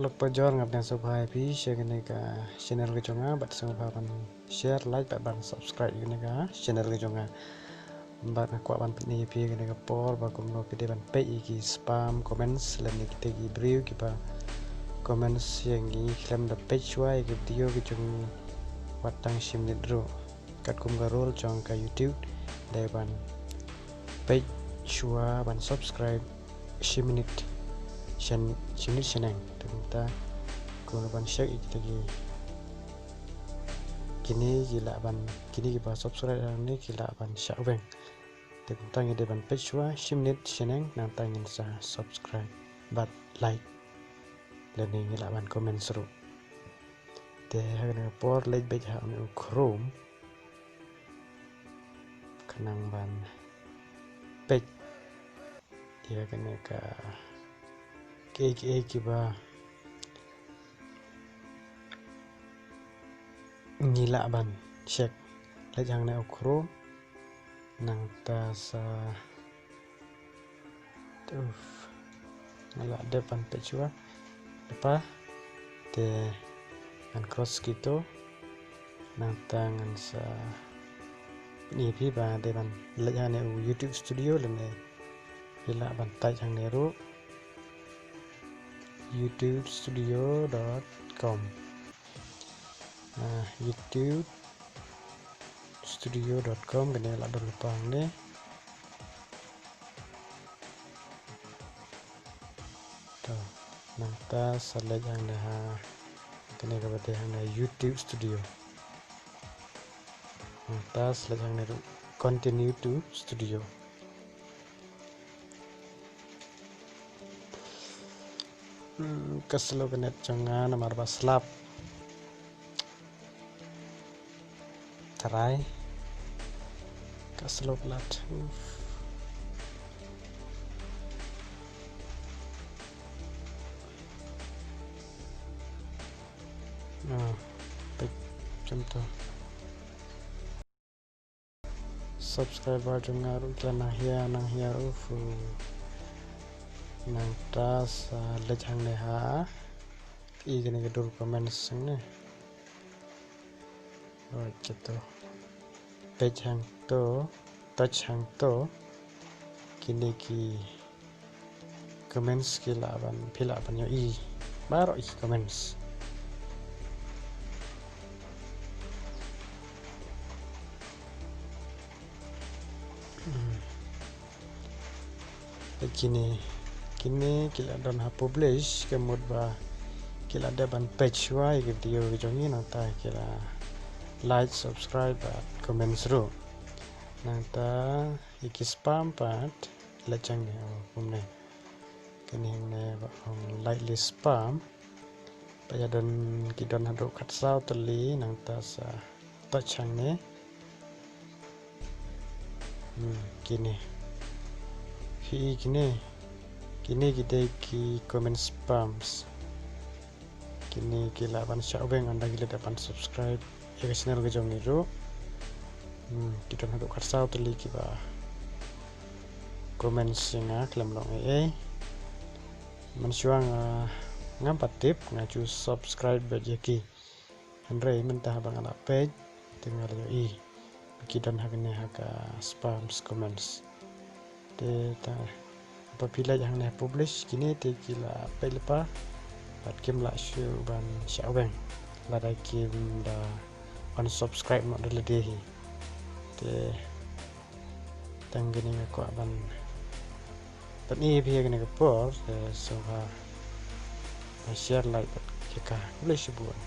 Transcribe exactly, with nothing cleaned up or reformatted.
Lok pa jor nga pdiang sngewbha ïa phi sha kane ka channel ka jong nga, bad sngewbha ban share, like bad ban subscribe ïa kane ka channel ka jong nga. Bad nga kwah ban pyni ïa phi kane ka por ba kumno phi dei ban peit ïa ki spam comments lane kita ki briew kiba comments ïa ngi khlem da peit shuwa ïa ki video ki jong ngi wat tang shi minit ruh. Katkum ka rule jong ka YouTube, dei ban peit shuwa ban subscribe shi minit shen, shi minit shaneng. Te kumta kumno ban check ïa kita ki, kine ki lah ban, kine kiba subscribe hangne ki lah ban shah weng. Te kumta ngi dei ban peit shuwa shi minit shaneng, nangta ngin sa subscribe bad like lane ngi lah ban comment ruh. Te ha kane ka por leit beit ha une u Chrome khnang ban peit ïa kane ka, kiei kiei kiba ngi lah ban check. Leit hangne u Chrome, nangta sa, uf, nga lah dep ban peit shuwa. Lypa te ngan cross kito, nangta ngan sa pyni ïa phi ba dei ban leit hangne u YouTube Studio lane phi lah ban type hangne ruh youtube studio dot com. Ah, youtube studio dot com, kane lah don lypa hangne. To, nangta sa leit hangne ha kane kaba dei hangne YouTube Studio. Nangta sa leit hangne ruh continue to studio. Hmm, ka slow ka net jong nga namar ba slap. Tharai ka slow ka lad. Uf. Ah, peit jong to. Subscriber jong nga ruh ki la nang hiar, nang hiar, uhu. Nangta sa leit hangne ha i kane ka dur comments hangne. Right, kito. Peit hangto, touch hangto. Kine ki comments ki lah ban, phi lah ban ïohi baroh ki comments. Hmm. Te kine, kine ki lah don ha publish, ka mut ba ki lah dep ban peit shuwa ïa ki video ki jong ngi, nangta ki lah like, subscribe bad comments ruh. Nangta ïa ki spam pat, leit hangne, oh, kumne. Kane hangne ba ong likely spam. Ba ïa don, ki don haduh khatsaw tylli, nangta sa touch hangne. Hmm, kine. Phi i kine. Kine ki dei ki comment spams. Kine ki lah ban shah weng ynda ki la dep ban subscribe ïa ka channel ka jong ngi ruh. Hmm, ki don haduh khatsaw tylli kiba comments ïa nga khlem long ei ei. Mynshuwa nga, ngam pat tip, nga ju subscribe beit ïa ki. Hynrei mynta haba nga la peit te nga la ïohi ba ki don ha kane ha ka spams comments. Te ta, haba phi leit hangne ha publish, kine te ki la peit lypa bad kim lah shuh ban shah weng lada kim da unsubscribe noh da lade hi. Te tang kine nga kwah ban pyni ïa phi ha kane ka por, te sngewbha share, like bad kyrkhu. Khublei shibun.